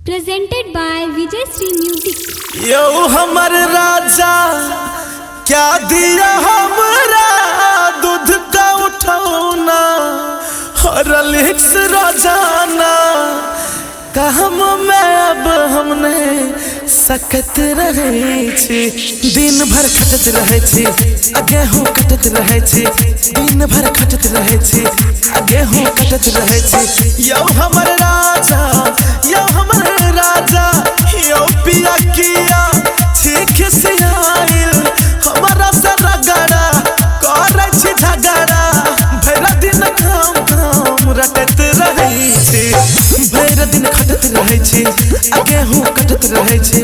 Presented by Vijay Sri Music. यो हमर राजा क्या दिया हमरा दूध का उठौना और लिक्स रोजाना काम में अब हमने सकत रहे छी। दिन भर खटत रहे छी आ गेहूं कटत रहे छी। दिन भर खटत रहे छी आ गेहूं कटत रहे छी। यो हमर राजा, यो हमर राजा, यो पिया किया ठीक से आइल हमारा सरगड़ा करै छी झगड़ा। भरि दिन काम काम रटत रहै छी। भरि दिन खटत रहै छी आ गेहूं कटत रहै छी।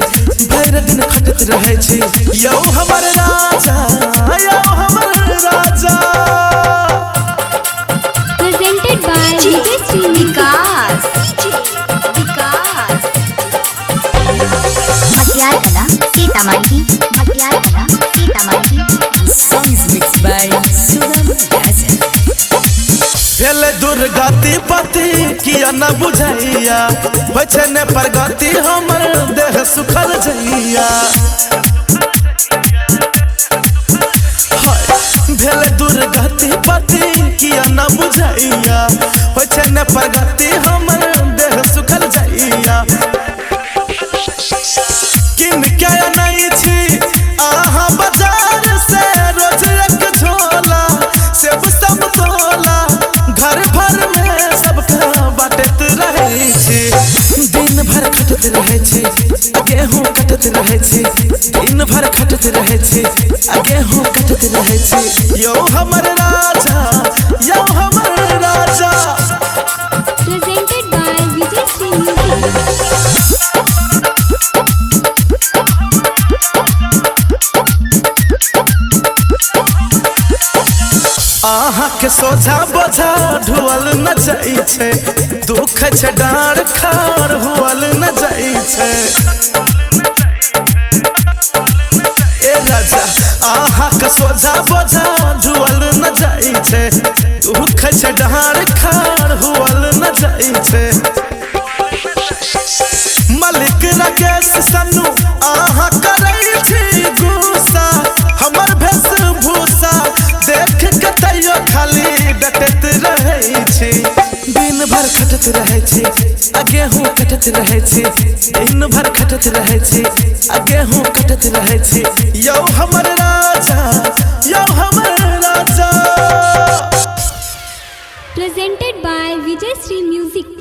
भरि दिन खटत रहै छी। यौ हमर राजा, यौ हमर राजा। Presented by Vijay Sri Music. Vikas Vikas Matiyarkala Sitamarhi Matiyarkala Sitamarhi. Songs mixed by Sugam Raja. भेल दुर्गति पति किया न बुझैया, होइ छै ने प्रगति हमर देह सुखल जैया। हाय, भेल दुर्गति पति किया न बुझैया, होइ छै ने प्रगति हमर देह सुखल जैया। किन के अनै छी अहाँ बाजार से रोज एक झोला सेब समतोला, घर भर में सबका बाटैत रहै छी। दिन भर खटत रहै छी आ गेहूं कटत रहै छी। दिन भर खटत रहै छी आ गेहूं कटत रहै छी। यौ हमर राजा, यौ हमर राजा। Presented by Vijay Sri Music. अहाँ के सोझा बोझा ढुअल न जाइ छै, दुख छै डाँड़ खार हुअल न जाइ छै। ए राजा, अहाँ के सोझा बोझा ढुअल न जाइ छै, दुख छै डाँड़ खार हुअल न जाइ छै। मलिक राकेश सन्नू अहाँ करै छी गुस्सा, हमर वेशभूषा देख के तैयो खाली डटैत रहै छी। दिन भर खटत रहै छी आ गेहूं कटत रहै छी। दिन भर खटत रहै छी आ गेहूं कटत रहै छी। यौ हमर राजा, यौ हमर राजा। Presented by Vijay Sri Music.